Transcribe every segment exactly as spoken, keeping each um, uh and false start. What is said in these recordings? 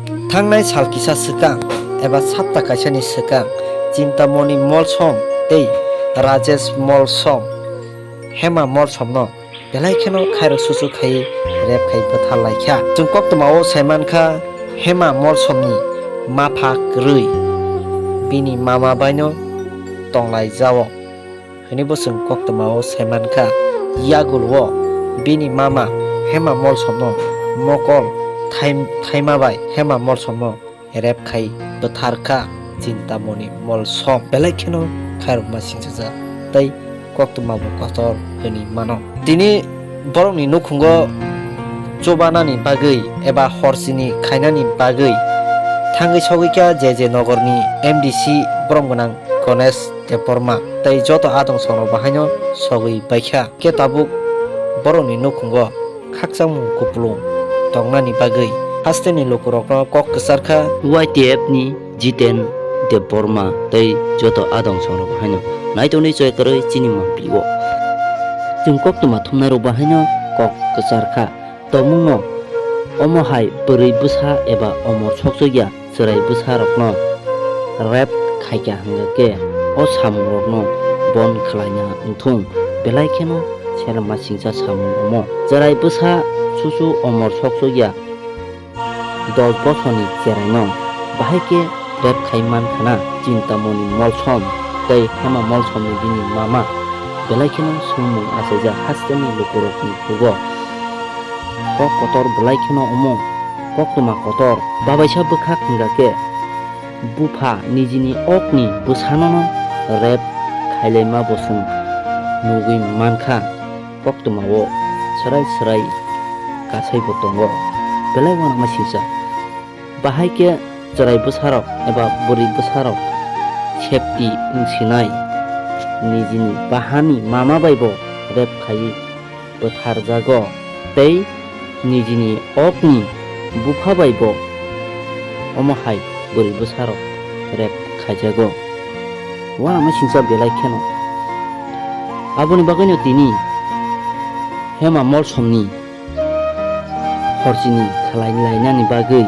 Thangnai sal kisa swkang eba sapta kaisani swkang Chintamoni Molsom tei Rajesh Molsom, Hema Molsomno belai kheno khairok susu khai rep khai bwthar lai kha. Chwng koktwmao sai man kha, Hema Molsomni mapha kwrwi bini mama baino tonglai jao hwnwi bo chwng koktwmao sai man kha. Yagul o bini mama Hema Molsomno mokol thai-, thaima bai Hema Molsomno rep khai bwthar kha Chintamoni Molsom. Belai kheno khairokma singsajak tei koktwma bo kotor hwnwi mano. Tini borokni nukhungo chubanani bagwi eba horchini khainani bagwi thangwi sogwi kha J J Nogorni M D C borom gwnang Ganesh Debbarma tei joto adong songrok bahaino sogwi baikha. Khe tabuk borokni nukhungo khakchangmung kupulung tongnani bagwi hasteni lukurokno kok kwchar kha. Y T F ni Jiten Debbarma tei joto adong songrok haino naitongni choi kwrwi chini mangpili o. Chwng koktwma thumnairok bo haino kok kwchar kha. Tongmungno omo hai bwrwi bwsa eba omor sokchokya chwrai bwsarokno rep khaikha hwnkhe o samungrokno bon khlaina wngthung, belai kheno selengma singcha samung omo. Chwrai bwsa chuchu omor sokchokya dos bosorni cheraino bahai khe rep khai man khana Chintamoni Molsom tei Hema Molsomni bini mama belai kheno swngmung achaijak hasteni lukurokni khugo. Kok kotor belai kheno omo, koktwma kotor. Babaisa bwkhak hwnkha khe bupha nijini okni bwsanono rep khailaima bo chwng nugwi mankha. Koktwmao swrai swrai kasaibo tongo, belai uanama singcha. Bahai khe chwrai bwsarok eba bwrwi bwsarok safety wngsinai nijini bahani mama bai bo rep khaiwi bwtharjago tei nijini okni bupha bai bo omo hai bwrwi bwsarok rep khaijago. Uanama singcha belai kheno. Aboni bagwino tini Hema Molsomni horchini khlai lainani bagwi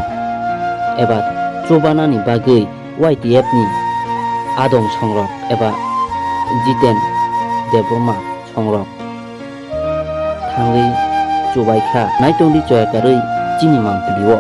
eba chubanani bagwi Y T F ni adong songrok eba Jiten Debbarma songrok thangwi chubai kha. Naitongdi choya karwi chini mangpili o.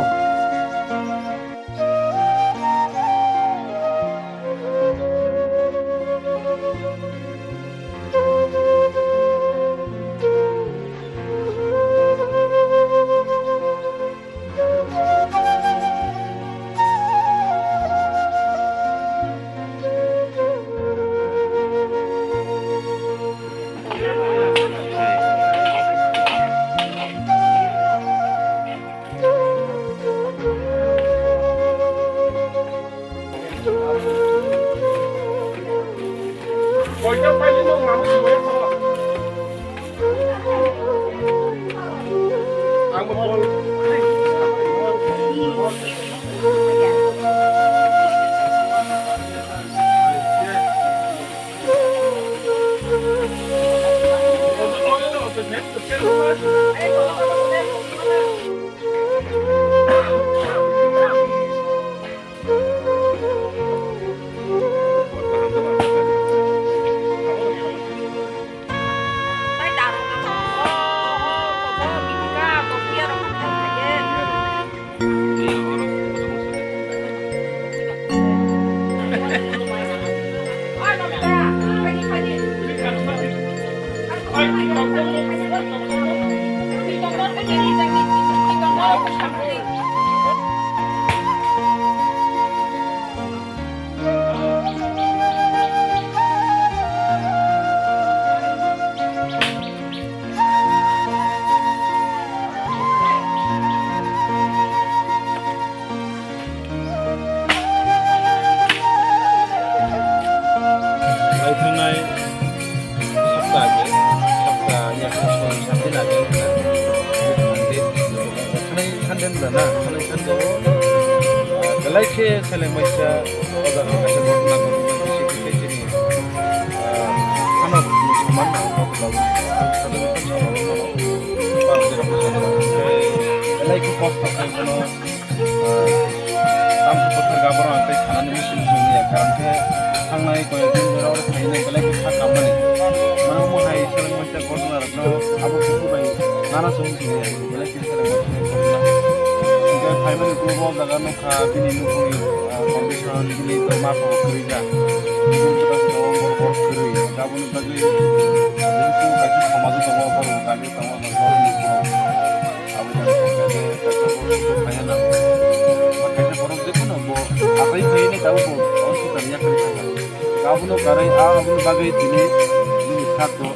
Lai thangnai sapta age, sapta ya soi sat din age, thanai Sunday da na, thanai Sunday o, ah, belai khe seleng baisa o jaga kaisa ghotona ghotona bisi khe chini, ah, ano musulman na, belai khe kosto khe kono, ah, Belai khe belai khe belai khe. Hingke phaimani ukulgo o jaga nukha bini nukungni, ah, condition, bini tongma kok kwrwi jak. Bini kwtal tong bor bor kwrwi. Aboni bagwi, ah, jehetu kaisa somajo tongo, borok kami tongo, borok ni borok. Abo jaga kaisa borok suku phaiya nango. Ba kaisa borok jephano bo atai phaiya ni tabuk bo hospital yakari thangkha. Abono karwi, ah, aboni bagwi tini bini sakno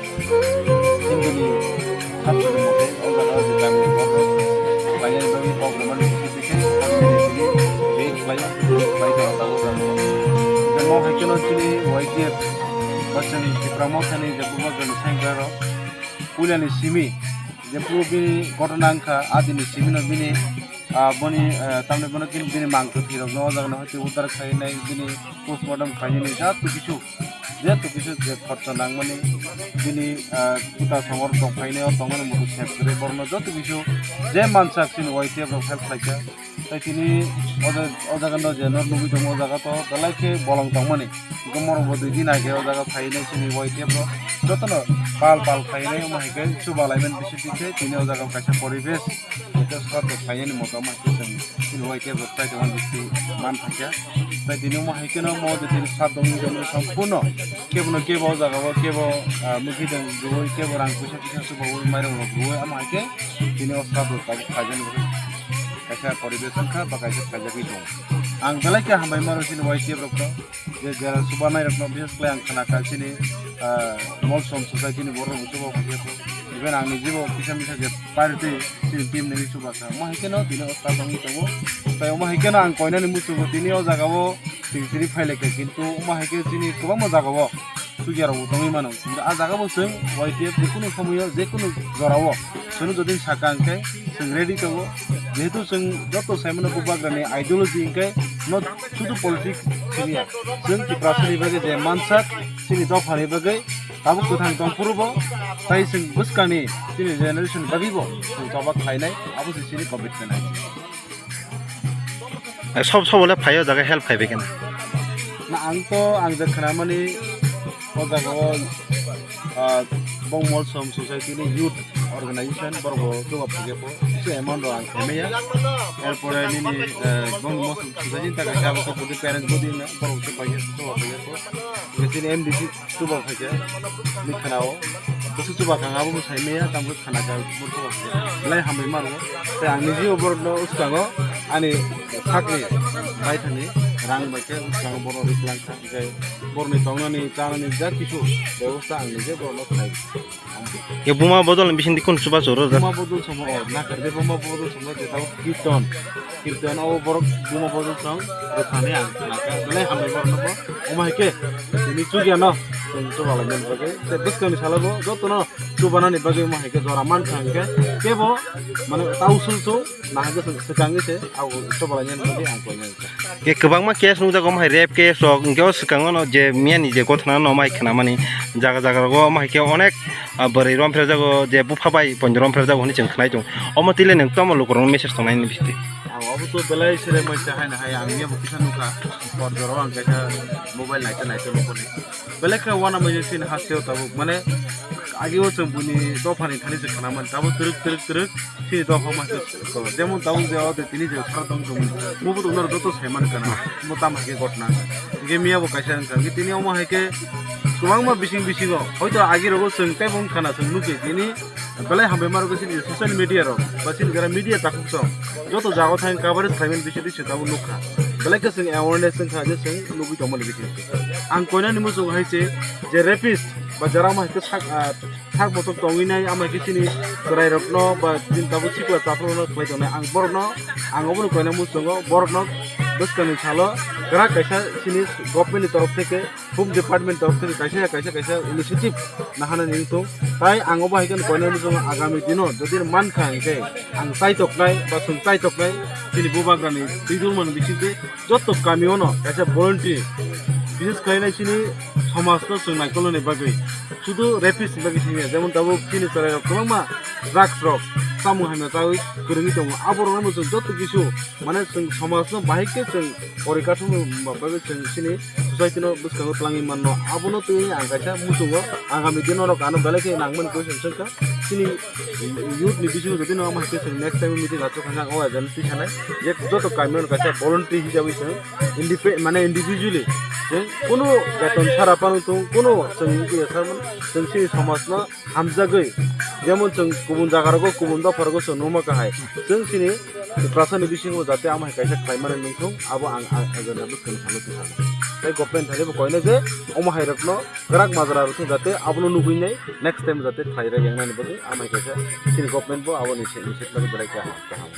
Hinduni hapsini mote o jaga o je kami ni borok khlainani bagwi kok rwmani bisi bisi hapsini tini raid khlaio, khlai tongma tabuk jaga o. Jemo hai kheno chini Y T F ba chini Tipra Mothani je bubagrani sengkrak rok puilani simi je phuru bini gotona wngkha, a dini simi no bini, ah, boni, ah, tamni bono bini, bini mang kwthwi rok no o jaga no hati uddar khlainai, bini postmortem khlainani jat kisu. Jeto kisa je khorcha nangmani bini, ah, kuta songor tongphainai, o tongmani mukhung sep kwrwi borokno joto kisa je mansak chini Y T F rok help khlaikha. Tai tini o ja-, o jaga no je nor nugwi tongo, o jaga to belai khe bolong tongmani. Hwnkhe morok bo dui din age o jaga phainai chini Y T F rok jotono pal pal khlainai, omo hai khe chuba laimani bisingtwi khe tini o jaga kaisa poribesh. Hwnkhe sraddho khlainani motom hai khe chwng chini Y T F rok tai tongma bisingtwi man phaikha. Tai tini omo hai kheno mo je tini sat dongni jomni sampurno kebono kebo o jaga o kebo, ah, mukhi dong rwui, kebo rang puisa puisa subaui, mairung rok rwui, omo hai khe tini o sat rok tabuk khaijani bagwi kaisa poribesh wngkha ba kaisa khaijagwi tongo. Ang belai khe hambai mano chini Y T F rokno, je jera subanai rokno, bises khlai ang khna kha chini, ah, Molsom society ni borok rok chuba phai khe, even ang ni jibo kisa misa je party chini team ni chuba kha, omo hai kheno tini o sat wngwi tongo. Tai omo hai kheno ang koinani muchungo tini o jaga o tini tini phai lai kha, kintu omo hai khe chini kwbangma jaga o chukya rok bo tongwi mano. Kintu a jaga bo chwng Y T F jekunu somoyo jekunu jora o chwngno jodi sakha hwnkhe chwng ready tongo. Jehetu chwng joto sai mano bubagrani ideology hwnkhe no sudu politics siniya. Chwng Tiprasani bagwi je mansak chini dophani bagwi tabuk kwthang tong phuru bo tai chwng bwskangni chini generation bagwi bo chwng choba khlainai, abo se chini commitment hai. Eh, sob, sob le phaio jaga help khai bai kena. Na, ang to, ang je khnamani o jaga o, ah, Bongmol Som Society ni youth organization borok bo chuba phai khe po, kisa amount rok ang khaimaya. Erpore nini, eh, Bongmol Som Society ni takai khe abo to budi parents budi na borok se phai khe chuba phai khe po. Kisa ni M D C chuba phai khe ni khana o. Bwswk chuba kha abo bwsai maya, tamo khana kha bo chuba kha. Belai hambai mano. Tei ang niji o borok no swkango ani sakni bai thani rang bai khe swkango borok riklang kha. Hingkhe borok ni tongnani chanani ja kisu bebosta ang nije borok no khlai. Ye buma bodol ni bising di kun chuba choro da. Buma bodol somo o, na kar de buma bodol somo de tabo kirton. Kirton o borok buma bodol song rwkhani ang khna kha. Belai hambai borok no bo. Omo hai khe tini chukya no chwng chuba lai nani bagwi. Tei bwskangni salo bo jotono chubanani bagwi omo hai khe jora man kha hwnkhe kebo mane tau sung sung nahagwi swkangwi se abo chuba lai nani bagwi ang koi nai kha. Ke kwbangma case nukjago omo hai rape case rok, hwnkhe o swkango no je miyani je gothana no omo hai khnamani jaga jaga rogo omo hai khe onek, ah, bwrwi romphre jago je bupha bai poito romphre jago hwnwi chwng khnai tongo. Omo twi le nwng tamo lukurokno message tongnai ni bisingtwi? Ang obo to belai sere mai cha haino hai ang yabo kisa nukha. Hor jora o ang kaisa mobile naite naite nukoni. Belai khe uanama je chini hasteo tabuk mane agi o chwng buini dophani thani se khna mani tabuk twrwk twrwk twrwk chini dopha ma se ko. Jemon tabuk je o de tini je sara tong tong. Mubo to naro joto sai man kana. Mo tam hai khe gotna. Hingke miya bo kaisa wngkha. Hingke tini omo hai khe kwbangma bising bisingo. Hoito agi rogo chwng tei bo wngkha na chwng nukhi tini. Belai hambai ma rwgwi chini social media rok ba chini jara media takhuk song joto jaga thang coverage khlaimani bisingtwi chwng tabuk nukha. Belai khe chwng awareness wngkha je chwng nugwi tongmani bisingtwi. Ang koinani muchung hai se je rapist ba jara omo hai khe sak, ah, sak bosok tongwi nai, omo hai khe chini chwrai rokno ba chini tabuk sikla chapra rokno khlai tongnai. Ang borokno, ang obono koina muchungo borokno bwskangni salo kwrak kaisa chini government ni torof theke Home Department torof theke kaisa ya kaisa kaisa initiative nahana ni wngthung. Tai ang obo hai khe koinani muchungo agami dino jodi mankha hingkhe ang chaitoknai ba chwng chaitoknai chini bubagrani twidulmani bisingtwi joto kamio no kaisa volunteer bises khlainai chini somajno chwng naikolnani bagwi. Sudu rapist ni bagwi simi ya, jemon tabuk chini chwrai rok kwbangma drugs rok chamung hamya chawi kwrwngwi tongo, aborokno chwng joto kisu mane chwng somajno bahai khe chwng pori kathumni bagwi chwng chini society no bwskango twlangwi manno. Abono twiwi ang kaisa muchungo agami dino rok ano belai khe nangmani koi chwng swngkha. chini youth ni bisingo jodi no omo hai khe chwng next time meeting achuk kha, ang o agenda twi sanai je joto kami no kaisa voluntary hisabai chwng indipe-, mane individually chwng kuno beton sara pano thung, kuno chwng wngya sar mano, chwng chini somaj no hamjagwi, jemon chwng kubun jaga rogo, kubun dopha rogo chwng numa kahai, chwng chini Tiprasa ni bisingo jate omo hai kaisa khlai mani nung thung, abo ang, ang agenda bwskang salo twi sanai. Tei government thani bo koinai je omo hai rokno kwrak majra rok thung jate abono nugwi nai next time jate khlai rw yang nani bagwi omo hai kaisa chini government bo aboni se, se, se, belai kaham, kaham.